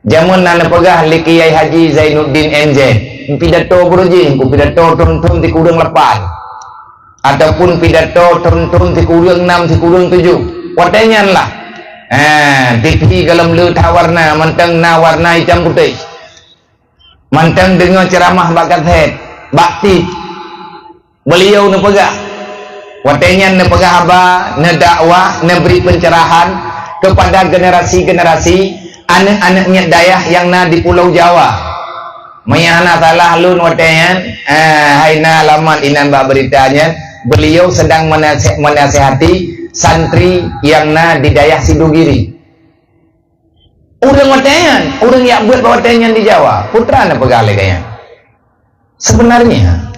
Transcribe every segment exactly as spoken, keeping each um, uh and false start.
Jameun na neupeugah lé Kiai Haji Zainuddin M Z, pidato beurujing, ku pidato thon-thon sikureueng lapan, ataupun pidato thon-thon sikureueng nam, sikureueng tujoh. Watée nyan lah, ha, T V gohlom le that warna, mantong na warna itam putéh. Mantong deungoe ceuramah bak kaset, bak T V. Beuliau neupeugah, watée nyan neupeugah haba, neudakwah, neubri peuncerahan keupada generasi-generasi aneuëk-aneuëk miet dayah nyang na di Pulo Jawa. Meunyo hana salah lôn watée nyan, eh, hai na alamat inan bak beurita nyan, beuliau seudang meunase-, meunasehati santri nyang na di dayah Sidogiri. Ureuëng watée nyan, ureuëng jak beuet bak watée nyan di Jawa, peue teuma neupeugah lagée nyan. Seubeunarnya,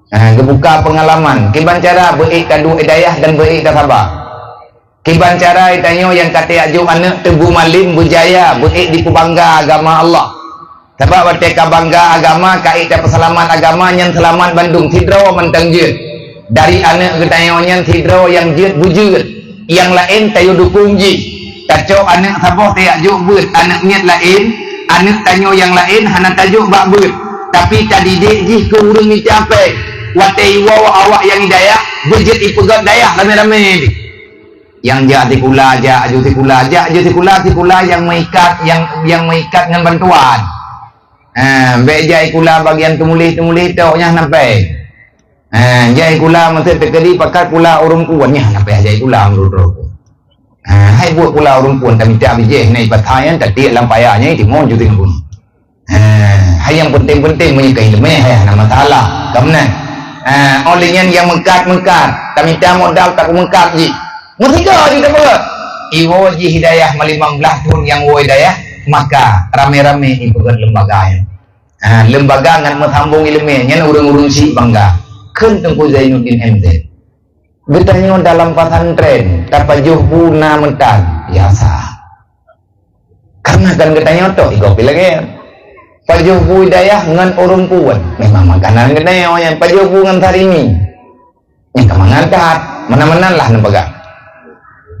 ha, geubuka peungalaman, kiban cara beu-ék taduek dayah dan beu-ék tasaba. Kiban cara tanyoe nyang ka tajak jok aneuëk teuh beumalem beujaya, beu-ék jipeubangga agama Allah. Sabab watée ka bangga agama, ka ék tapeuseulamat agama, nyan seulamat bandum, sidroe mantong jeuet. Dari aneuëk geutanyoe nyan sidroe nyang jeuet beujeuet, nyang laén tayue dukong jih. Tacok aneuëk saboh tajak jok beuet, aneuëk miet laén, aneuëk tanyoe nyang laén hana tajok bak beuet, tapi tadidik jih keu ureuëng mita péng. Watée iwoe awak nyang di dayah, beujeuet ipeugét dayah ramé-ramé. Nyang jak sikula, jak aju sikula, jak aju sikula, sikula nyang meuikat, nyang, nyang meuikat ngon bantuan. Ha, bék jak sikula bagian teumuléh-teumuléh tok, nyan hana péng. Ha, jak sikula meuseuk teukeudi pakat kula ureuëng puon, nyan hana péng jak sikula meurot-rot. Ha, hai buet kula ureuëng puon, tamita bijéh, na ipat hai nyan, tatiek lam paya nyan, timun juting pun. Ha, hai nyang penting-penting meunyoe ka ileumé, hai hana masalah. Ka meunan. Ha, óh lheueh nyan nyang meukat-meukat, tamita modal tapeumeukat jih. Meusigoe jih tapeugah. Iwoe jih hidayah meulimong blaih thon nyang woe hidayah, maka ramé-ramé ipeugét lembaga nyan. Ha, lembaga ngon meusambong ileumé, nyan ureuëng-ureuëng syiek bangga. Kheun Teungku Zainuddin M Z. Geutanyoe dalam pesantren, tapajoh bu na meutan, biasa. Karena kan geutanyoe tok, igoe pih lagée. Pajoh bu hidayah ngon ureuëng puon, memang makanan geutanyoe nyan. Pajoh bu ngon sarimi, nyang ka mangat that, meunan-meunan lah neupeugah.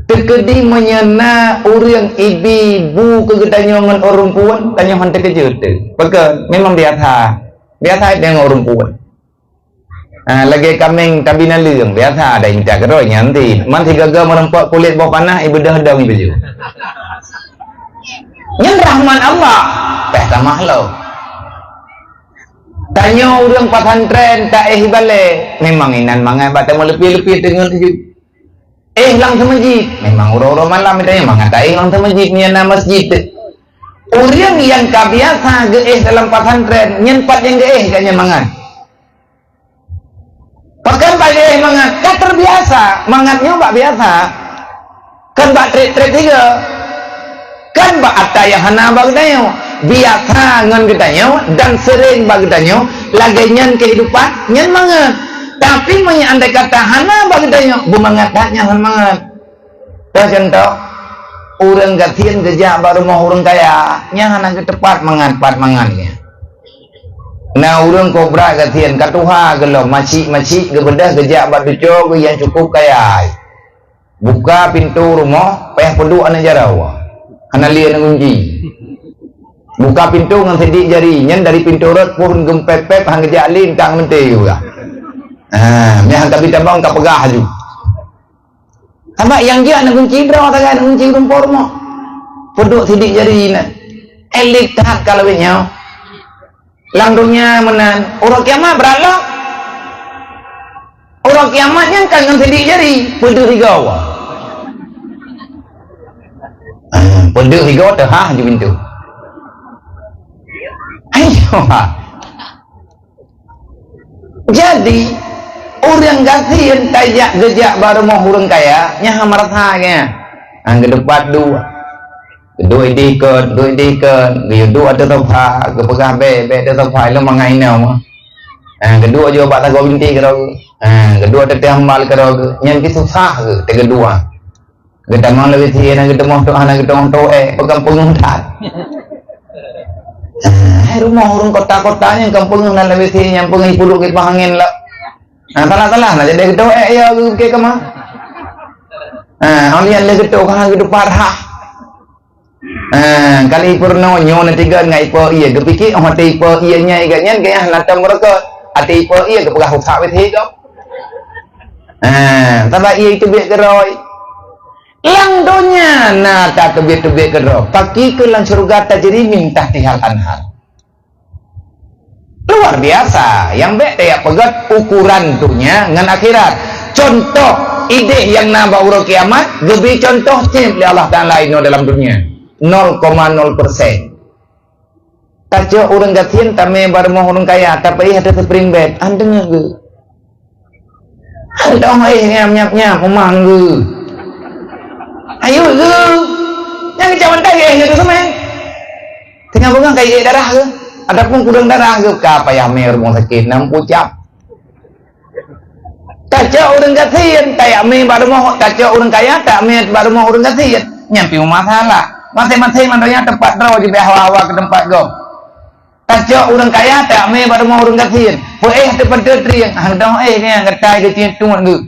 Teukeudi meunyoe na ureuëng ibi bu keu geutanyoe ngon ureuëng puon, tanyoe hana teukeujot teuh. Pakon? Memang biasa. Biasa deungon ureuëng puon. Ah, lagée kaméng tabi naleueng, biasa ada intat keudroe nyan ti. Man sigoe-goe meureumpok kulét boh panah, ibeudôh dong ibeujeuet. Nyan rahmat Allah. Péh tamah lom. Tanyoe ureuëng pesantren taéh ibalée, memang inan mangat bak tameuleupi-leupi teungeut ju. Éh lam seumeujid, memang uroe-uroe malam tanyoe mangat taéh lam seumeujid, nyan na masjid. Ureuëng nyang ka biasa geuéh dalam pesantren, nyan pat nyang geuéh gobnyan mangat. Pakon bak geuéh mangat? Ka teubiasa, mangat nyoe bak biasa. Kon bak treb-treb sigoe. Kon bak atra nyang hana bak geutanyoe. Biasa ngon geutanyoe dan seuréng bak geutanyoe, lagée nyan keuhidupan, nyan mangat. Tapi meunyoe andai kata hana bak geutanyoe, beumangat that nyan hana mangat. Toh contoh, ureuëng gasien geujak bak rumoh ureuëng kaya, nyan hana geuteupat mangat, pat mangat nyan. Na ureuëng kobra gasien ka tuha geulom, macik-macik geubeudôh geujak bak tucoe geuh nyang cukup kaya. Buka pintoe rumoh, payah peuduek aneuëk jaroe. Hana lé aneuëk gunci. Buka pintoe ngon sidik jari, nyan dari pintoe rot phon geumpép-pép han geujak lé, tang meunteue juga. Ha, nyan han tabi tabang ka peugah laju. Sabab nyang jeuet aneuëk gunci droe sagai aneuëk gunci rumpok rumoh. Peuduek sidik jari na. Elit that ka lawét nyoe. Lam donya meunan, uroe kiamat brat lom. Uroe kiamat nyan kan ngon sidik jari, peudeuh sigoe. Ah, peudeuh sigoe teuhah ju pintoe. Ayo. Jadi, ureuëng gasien tajak geujak bak rumoh ureuëng kaya, nyan han meurasa geuh. Han geuteupat duek. Geuduek ideh kon, duek ideh kon, geuyue duek ateueh sofa, geupeugah bék, bék ateueh sofa, ilôn mangat inong. Ah, geuduek jih bak sagoe binti keudroe. Ah, geuduek ateueh hambal keudroe. Nyan pih susah geuh, teugeuduek. Geutamong lawét sie na geuteumong tok, hana geuteumong tok, eh, peugah peungeuh that. Ah, hai rumoh ureuëng kota-kota nyan kan peungeuh na lawét sie nyang peungeuh ipeuduek kiban angén lom. Ah, salah-salah na jadi geutok, eh, ya, geuke kama. Ah, awak nyan lé geutok, hana geutupat hah. Ah, Kali peurunoe nyoe na tiga ngai ipo ié, geupike oh até ipo ié nyai gak nyan gaya hana tom rokok. Até ipo ié geupeugah usak wéh gob. Ha, sabab ié itu biek geroi. Lam donya na tateubiet-teubiet keudroe, pakri keu lam syeuruga tajri min tahtihal anhar. Luar biasa, nyang bék tajak peugét ukuran donya ngon akhirat. Contoh idéh nyang na bak uroe kiamat, geubri contoh cit lé Allah Taala inoe dalam donya. Nol koma nol persen. Tacok ureuëng gasien tamé bak rumoh ureuëng kaya, tapeuéh ateueh spring bed, han teungeut geuh. Dong éh nyam nyam nyam, umah geuh. Ayo geuh. Nyang cawan tadi éh geuh seumén. Teungoh beungoh ka éh darah geuh. Ataupun kureueng darah geuh, ka payah mé rumoh sakét, nam pucap. Tacok ureuëng gasien, tajak mé bak rumoh, tacok ureuëng kaya, tajak mé bak rumoh ureuëng gasien. Nyan pih masalah. Maséng-maséng mandum nyan teumpat droe jibeuet hawa-hawa keu teumpat gob. Tacok ureuëng kaya, tajak mé bak rumoh ureuëng gasien. Peuéh teupeunteut trieng, han dong éh nyan gata geucit tuet geuh.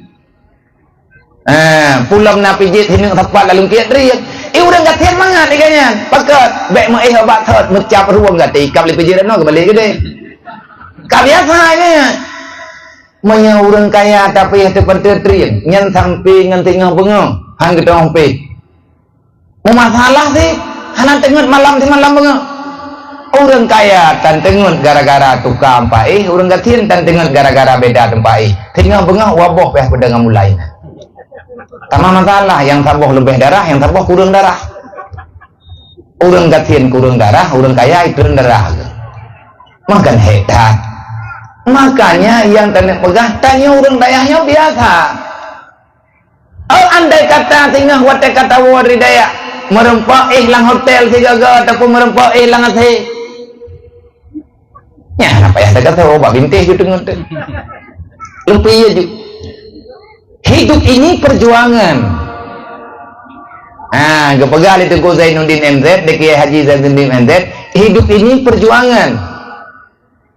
Ha, pulom na pijit hineuk sapat lalu kiet riek. Eh, ureuëng gasien mangat lagée nyan. Pakon, bék meuéh obat thot, meucap rueng gata ikab lé pijit ranoe keubalek keudeh. Ka biasa nyan. Meunyoe ureuëng kaya tapi teupeunteut rieng, nyan sampai ngon teungoh beungoh, han geutanyoe pih. Meumasalah sih, hana teungeut malam simalam beungoh. Ureuëng kaya tan teungeut gara-gara tukang paih, ureuëng gasien tan teungeut gara-gara beda teumpat ih. Singoh beungoh waboh pih peudeueng mulai na. Sama masalah, nyang saboh leubeh darah, nyang saboh kureueng darah. Ureuëng gasien kureueng darah, ureuëng kaya kureueng darah. Makan hebat. Makanya nyang taneuk peugah, tanyoe ureuëng dayah nyoe biasa. Oh, andai kata singoh watée ka tawoe di dayah, meurumpok éh lam hotel sigoe-goe ataupun meurumpok éh lam asé. Nyan, apa nyang teuka tawoe bak bintéh ju teungoh teuh. Lumpie ju. Hidup ini perjuangan. Ah, geupeugah lé Teungku Zainuddin M Z, di Kiai Haji Zainuddin M Z, hidup ini perjuangan.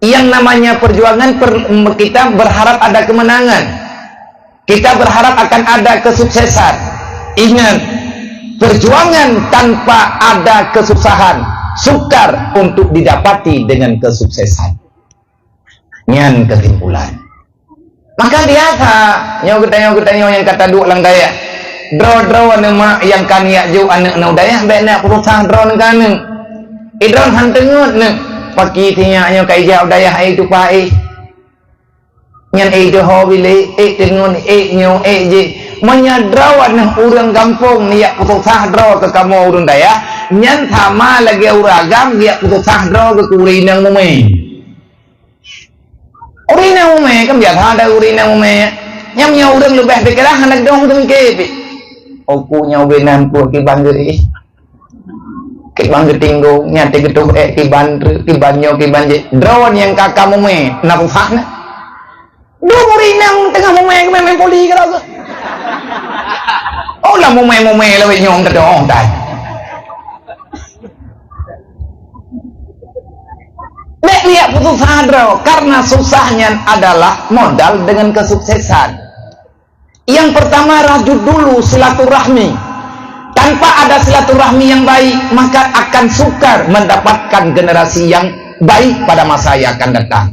Yang namanya perjuangan per-, kita berharap ada kemenangan. Kita berharap akan ada kesuksesan. Ingat, perjuangan tanpa ada kesusahan sukar untuk didapati dengan kesuksesan. Nyan kesimpulan. Maka biasa, nyoe geutanyoe-geutanyoe nyang ka taduek lam dayah. Droe-droe neuh mak nyang ka neujak jok aneuëk neuh u dayah, bék neujak peususah droe neuh keu aneuëk. Eh, droe han teungeut neuh, pakri sinyak nyoe ka ijak u dayah ai tupa éh. Nyan éh doho bilék, éh teungeut, éh nyoe, éh jéh. Meunyoe droe neuh ureuëng gampông neujak peususah droe keu kamoe ureuëng dayah, nyan sama lagée ureuëng agam neujak peususah droe keu ureuëng inong mumé. Ureuëng inong mumé, kan biasa ada ureuëng inong mumé. Nyang nyoe ureuëng leubeh pikiran hana dong ureuëng ke pih. Oku nyoe beunan pun kiban geuih. Kiban geutinggong, nyan teuh geutoh ék kiban treuk, kiban nyoe, kiban jéh. Droe nyang ka ka mumé, na peusak na. Dong ureuëng inong teungoh mumé keumain-main poli keudroe. Oh, lah mumé-mumé lawét nyong teudoh tai. Bék liak putus asa droe, karena susah nyan adalah modal dengan kesuksesan. Yang pertama, rajut dulu silaturahmi. Tanpa ada silaturahmi yang baik, maka akan sukar mendapatkan generasi yang baik pada masa yang akan datang.